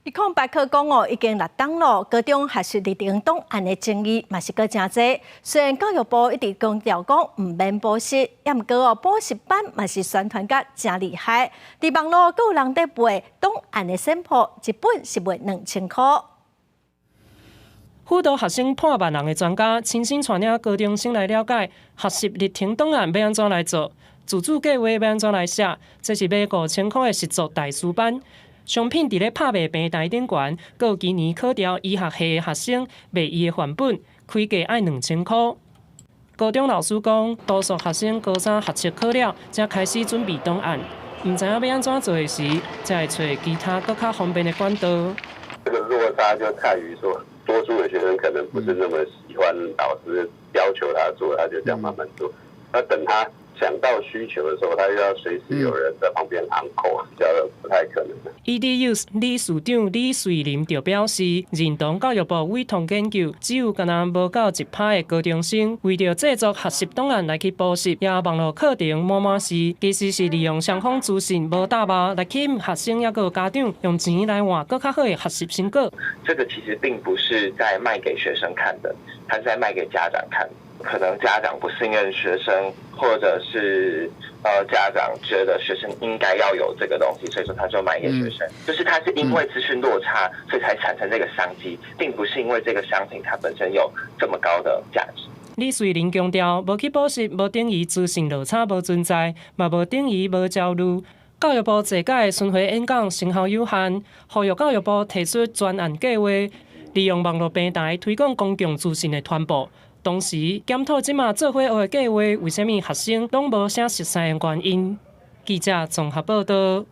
二零八課講哦，已經6冬咯，高中學習歷程檔案的爭議嘛是閣誠濟。雖然教育部一直強調講毋免補習，也毋過哦，補習班嘛是宣傳甲誠厲害。佇網路閣有人佇賣檔案的 sample，一本是賣2000箍。輔導學生破萬人的專家，親身帶領高中生來了解學習歷程檔案欲按怎來做，自主計畫欲按怎來寫。這是賣5000箍的實作大師班。商品佇咧拍賣平台頂懸，閣有今年考著醫學系的學生賣伊的範本，開價愛2000箍。高中老師講，多數學生高三學測考了，才開始準備檔案，毋知影欲按怎做的時，才會揣其他閣較方便的管道。這個落差就在於說，多數的學生可能不是那麼喜歡老師要求他做，他就這樣慢慢做。那等他想到需求的時候，他又要隨時有人在旁邊昂口，這不太可能。 EDUS 理事長李瑞林就表示，認同教育部委託研究，只有敢若無夠1%的高中生為著製作學習檔案來去補習，也網路課程滿滿是，其實是利用雙方資訊無搭肉來吸引學生抑閣有家長用錢來換閣較好的學習成果。這個其實並不是在賣給學生看的，它是在賣給家長看。可能家長不信任學生，或者是家長覺得學生應該要有這個東西，所以說他就賣給學生。就是他是因為資訊落差，所以才產生這個商機，並不是因為這個商品它本身有這麼高的價值。李瑞林強調，無去補習，無等於資訊落差無存在，嘛無等於無焦慮。教育部這屆巡迴演講成效有限，呼籲教育部提出專案計劃，利用網路平台推廣公共資訊的傳播。同時檢討這馬做伙學的計劃，為啥物學生攏無啥熟似的原因？記者綜合報道。